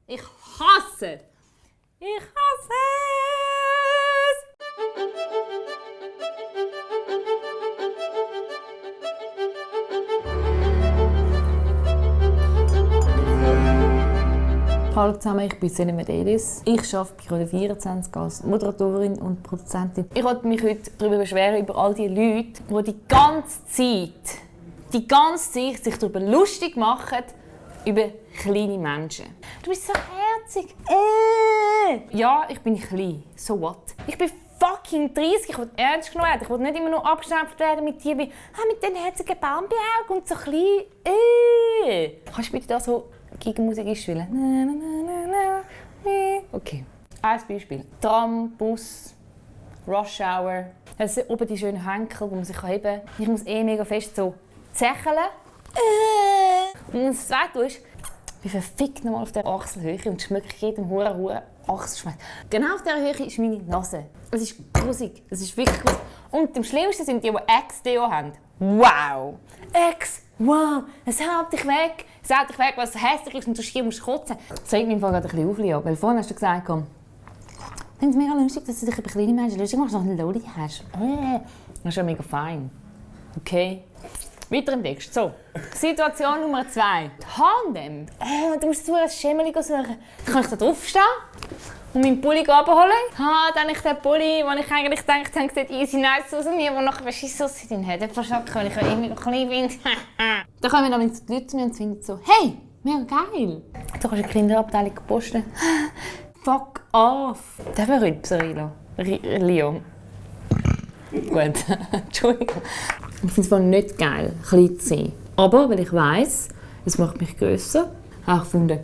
Ich hasse. Ich hasse es. Hallo zusammen, ich bin Selena Medelis. Ich arbeite bei Radio 24 als Moderatorin und Produzentin. Ich wollte mich heute darüber beschweren, über all die Leute, die die ganze Zeit sich darüber lustig machen, über kleine Menschen. Du bist so herzig. Ja, ich bin klein. So what? Ich bin fucking 30, ich will ernst genommen werden. Ich will nicht immer nur abgestempelt werden mit dir wie mit den herzigen Bambi-Augen und so klein. Kannst du bitte da so Gegenmusik einspielen? Okay. Ein Beispiel. Tram, Bus, Rush Hour. Es sind oben die schönen Henkel, wo man sich heben kann. Ich muss mega fest so zächeln. Und das Zweite ist, ich bin verfickt nochmal auf der Achselhöhe und schmecke jedem Huren Achselschmerz. Genau auf dieser Höhe ist meine Nase. Es ist grusig. Es ist wirklich grusig. Und am schlimmsten sind die Ex-Deo haben. Wow! Ex! Wow! Es hält dich weg! Es hält dich weg, was hässlich ist und du hier musst kotzen. Das regt mich im Fall gerade ein bisschen auf, Leo. Weil vorhin hast du gesagt, ich finde es mega lustig, dass du dich über kleine Menschen lustig machst, dass du einen Loli hast. Das ist ja mega fein. Okay? Weiter im Text. So, Situation Nummer 2. Tandem. Du musst so ein Schemmeli suchen. Kann ich da draufstehen und meinen Pulli abholen? Dann ich den Pulli, den ich eigentlich gedacht habe, sieht easy nice aus und der nachher beschissen aussieht, den hätte ich verschafft, weil ich ja immer noch klein bin. Dann kommen dann die Leute zu mir und finden so, hey, mega geil. Du kannst eine Kinderabteilung posten. Fuck off. Darf ich rülpsen, Leo? Gut, Entschuldigung. Ich finde es nicht geil, klein zu sein. Aber weil ich weiss, es macht mich grösser, habe ich gefunden,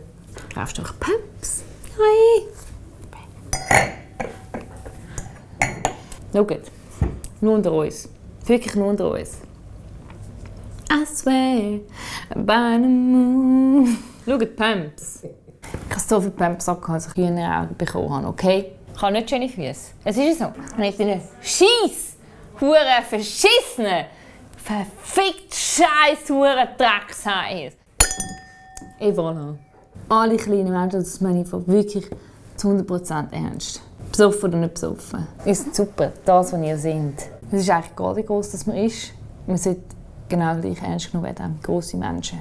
kaufst du auch Pumps? Hi! Schaut, nur unter uns. Wirklich nur unter uns. I swear, by the moon. Schaut, Pumps. Ich habe so viele Pumps abgehauen, dass ich grüne Augen bekommen habe, okay? Ich habe nicht schöne Füße. Es ist ja so. Wenn ich deine Scheiss, hure verschissene, verfickt scheiß hure Drecksheiß. Et voilà. Alle kleinen Menschen, das meine ich wirklich zu 100% ernst. Besoffen oder nicht besoffen. Ist super, das, was ihr seid. Es ist eigentlich egal, wie gross das man ist. Man sollte genau gleich ernst genommen werden, grosse Menschen.